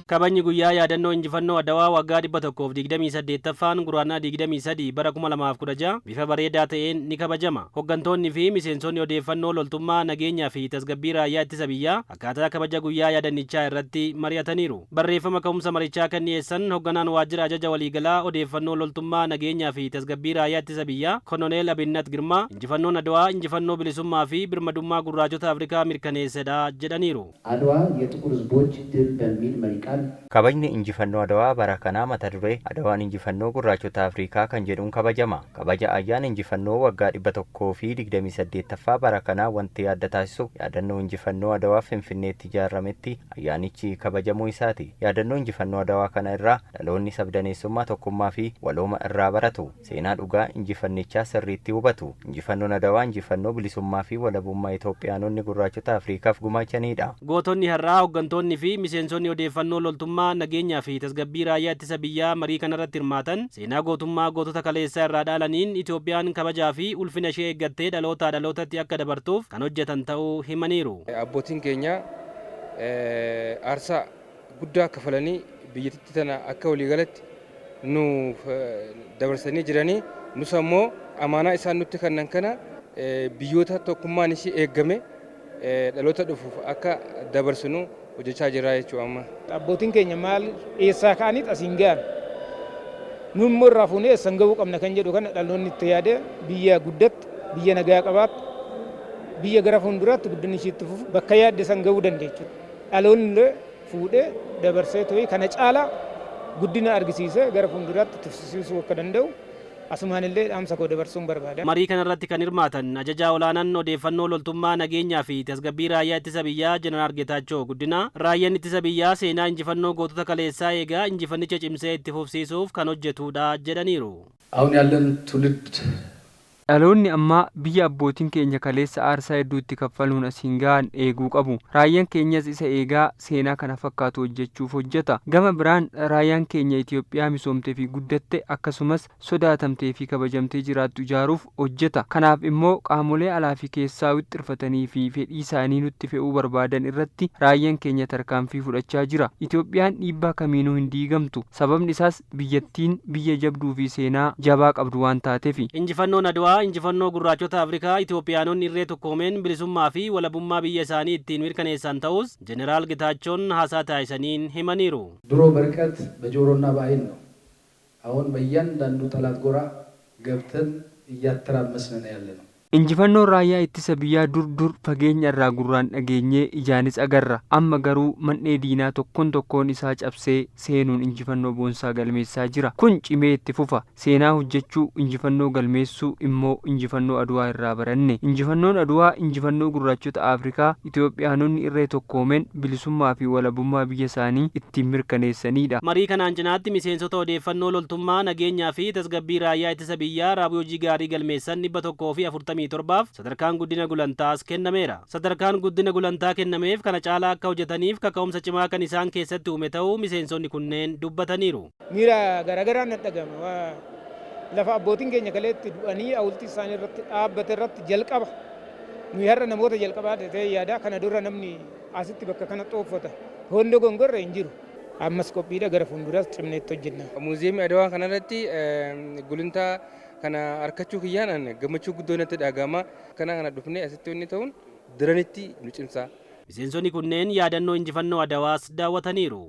Kabajni guyyaa yaadannoo injifannoo Adawaa waggaa 128ffaan Guraandhala 23 bara 2016 bifa bareedaa ta'een ni kabajama. Hoggantoonni fi miseensonni odeeffannoo loltummaa, nageenyaa fi tasgabbii raayyaa ittisa biyyaa akkaataa kabaja guyyaa yaadannichaa irratti mari'ataniiru. Barreeffama ka'umsa marichaa kan dhiyeessan hogganaan waajjira ajaja waliigalaa odeeffannoo loltummaa, nageenyaa fi tasgabbii raayyaa ittisa biyyaa Koloneel Abinnat Girmaa, injifannoon Adawaa injifannoo bilisummaa fi birmadummaa gurraachota Afrikaa mirkaneessedha jedhaniiru. አድዋ የጥቁር ሕዝቦች ድል በሚል መሪ ቃል Kabajni injifannoo Adawaa bara kanaa mata duree "Adawaan injifannoo gurraachota Afrikaa" kan jedhuun kabajama. Kabaja ayyaana injifannoo waggaa 128ffaa bara kanaa wanti adda taasisu yaadannoo injifannoo Adawaa Finfinneetti ijaarametti ayyaanichi kabajamuu isaati. Yaadannoo injifannoo Adawaa kana irraa dhaloonni sabdaneessummaa, tokkummaa fi walooma irraa baratu. Seenaa dhugaa injifannichaa sirriitti hubatu. Injifannoon Adawaa injifannoo bilisummaa fi walabummaa Itoophiyaanonni gurraachota Afrikaaf gumaachanidha. Gootonni har'aa, hooggantoonni fi miseensonni odeeffannoo loltummaa, nageenyaa fi tasgabbii raayyaa ittisa biyyaa marii kanarratti hirmaatan, seenaa gootummaa gootota kaleessaa irraa dhaalaniin Itoophiyaan kabajaa fi ulfina ishee eeggattee dhalootaa dhalootatti akka dabartuuf kan hojjetan ta'uu himaniiru. Abbootiin keenya aarsaa guddaa kafalanii biyyattii tana akka waliigalatti nuuf dabarsanii jiranii, nus ammoo amaanaa isaan nutti kennan kana biyyoota tokkummaan ishee eeggame dhaloota dhufuuf akka dabarsinu hojjechaa jirra jechuudha amma. Abbootiin keenya maal eessaa ka'aniit asiin ga'an? Nu immoo irraa fuunee eessan ga'uu qabna kan jedhu kana dhaloonni itti yaade, biyya guddatte, biyya nagaa qabaattu, biyya gara fuulduraatti guddinni ishiitti fufu bakka yaadde san ga'uu dandeechuudha. Dhaloonni illee fuudhee dabarsee ta'ee kana caalaa guddina argisiisee gara fuulduraatti tuffisiisuu akka danda'u asumaan illee dhaamsa koo dabarsuun barbaada. Marii kanarratti kan hirmaatan ajajaa olaanaan odeeffannoo loltummaa, nageenyaa fi tasgabbii raayyaa ittisa biyyaa Jeneraal Geetaachoo Guddinaa, raayyaan ittisa biyyaa seenaa injifannoo gootota kaleessaa eegaa injifannicha cimsee itti fufsiisuuf kan hojjetudha jedhaniiru. አሁን ያለን ትውልድ Dhaloonni ammaa biyya abbootiin keenya kaleessa aarsaa hedduu itti kaffaluun asiin gahan eeguu qabu. Raayyaan keenyas isa eegaa seenaa kana fakkaatu hojjechuuf hojjeta. Gama biraan raayyaan keenya Itoophiyaa misoomtee fi guddatte, akkasumas sodaatamtee fi kabajamtee jiraattu ijaaruuf hojjeta. Kanaaf immoo qaamolee alaa fi keessaa wixxirfatanii fi fedhii isaanii nutti fe'uu barbaadan irratti raayyaan keenya tarkaanfii fudhachaa jira. Itoophiyaan dhiibbaa kamiinuu hin diigamtu. Sababni isaas biyyattiin biyya jabduu fi seenaa jabaa qabdu waan taateefi. Injifannoon Adwaa injifannoo gurraachota Afrikaa Itoophiyaanonni irree tokkoomeen bilisummaa fi walabummaa biyya isaanii ittiin mirkaneessan ta'us Jeneraal Getaachoon haasaa taasisaniin himaniiru. ድሮ በርቀት በጆሮና በአይን ነው። አሁን በእያንዳንዱ ጠላት ጎራ ገብተን እያተራመስን ነው ያለ ነው። Injifannoon raayyaa ittisa biyyaa dur dur fageenya irraa gurraan dhageenyee ijaanis agarra. Amma garuu man'ee diinaa tokkoon tokkoon isaa cabsee seenuun injifannoo boonsaa galmeessaa jira. Kun cimee itti fufa. Seenaa hojjechuu, injifannoo galmeessuu immoo injifannoo Aduwaa irraa baranne. Injifannoon Aduwaa injifannoo gurraachota Afrikaa Itoophiyaanonni irree tokkoomeen bilisummaa fi walabummaa biyya isaanii ittiin mirkaneessanidha. Marii kanaan cinaatti miseensota odeeffannoo loltummaa, nageenyaa fi tasgabbii raayyaa ittisa biyyaa raawwii hojii gaarii galmeessan 147f sadarkaan guddina gulantaas kennameera. Sadarkaan guddina gulantaa kennameef kana caalaa akka hojjetaniif kaka'umsa cimaa kan isaan keessatti uume ta'uu miseensonni kunneen dubbataniiru. Miira garaagaraan natti dhagahama. Lafa abbootiin keenya kaleetti du'anii hawultii isaanii irratti dhaabbate irratti jalqaba. Nuyi har'a namoota jalqabaa ta'ee yaada kana dura namni asitti bakka kana xooffata. Hondo gongorre hin jiru. Ammas qophiidha, gara fuulduraas cimneetti hojjenna. Muuziyeemii Adawaa kanarratti gulantaa kana argachuu kiyyaan gammachuu guddoo natti dhagahama. Kana dhufnee asitti wanni ta'uun diranitti nu cimsa. Miseensonni kunneen yaadannoo injifannoo Adawaas daawwataniiru.